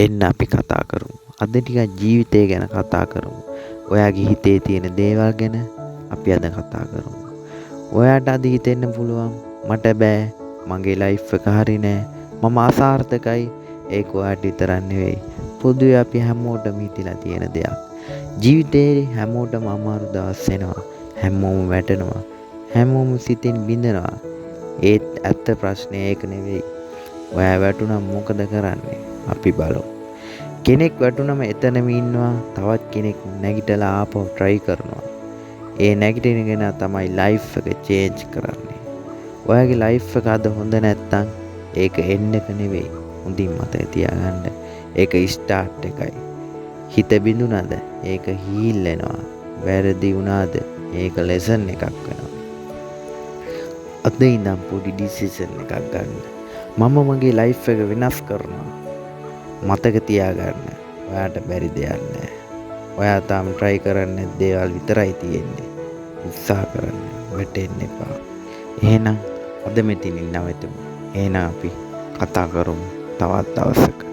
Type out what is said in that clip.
එන්න අපි කතා කරමු. අද ටිකක් ජීවිතය ගැන කතා කරමු. ඔයාගේ හිතේ තියෙන දේවල් ගැන අපි අද කතා කරමු. ඔයාට අද හිතෙන්න පුළුවන් මට බෑ, මගේ ලයිෆ් එක හරි නෑ, මම අසාර්ථකයි. ඒක ඔයාට විතරක් නෙවෙයි, පොදුවේ අපි හැමෝටම හිතිලා තියෙන දෙයක්. ජීවිතේ හැමෝටම අමාරු දවස් එනවා. හැමෝම වැටෙනවා. හැමෝම සිතින් බිඳෙනවා. ඒත් ඇත්ත ප්‍රශ්නේ ඒක නෙවෙයි. ඔයා වැටුණම් මොකද කරන්නේ? අපි බලමු. කෙනෙක් වැටුනම එතනම ඉන්නවා. තවත් කෙනෙක් නැගිටලා ආපහු try කරනවා. ඒ නැගිටින කෙනා තමයි ලයිෆ් එක චේන්ජ් කරන්නේ. ඔයාගේ ලයිෆ් එක අද හොඳ නැත්තම් ඒක එන්ඩ් එක නෙවෙයි. හොඳින් මතක තියාගන්න. ඒක ස්ටාර්ට් එකයි. හිත බිඳුනද ඒක හීල් වෙනවා. වැරදි වුණාද ඒක ලෙසන් එකක් වෙනවා. අද ඉඳන් පොඩි ඩිසිෂන් එකක් ගන්න. මම මගේ ලයිෆ් එක වෙනස් කරනවා. මතක තියාගන්න, ඔයාට බැරි දෙයක් නෑ. ඔයා තාම try කරන්නේ දේවල් විතරයි තියෙන්නේ. උත්සාහ කරන්න, වැටෙන්න එපා. එහෙනම් අද මෙතනින් නවතමු. එහෙනම් අපි කතා කරමු තවත් දවසක.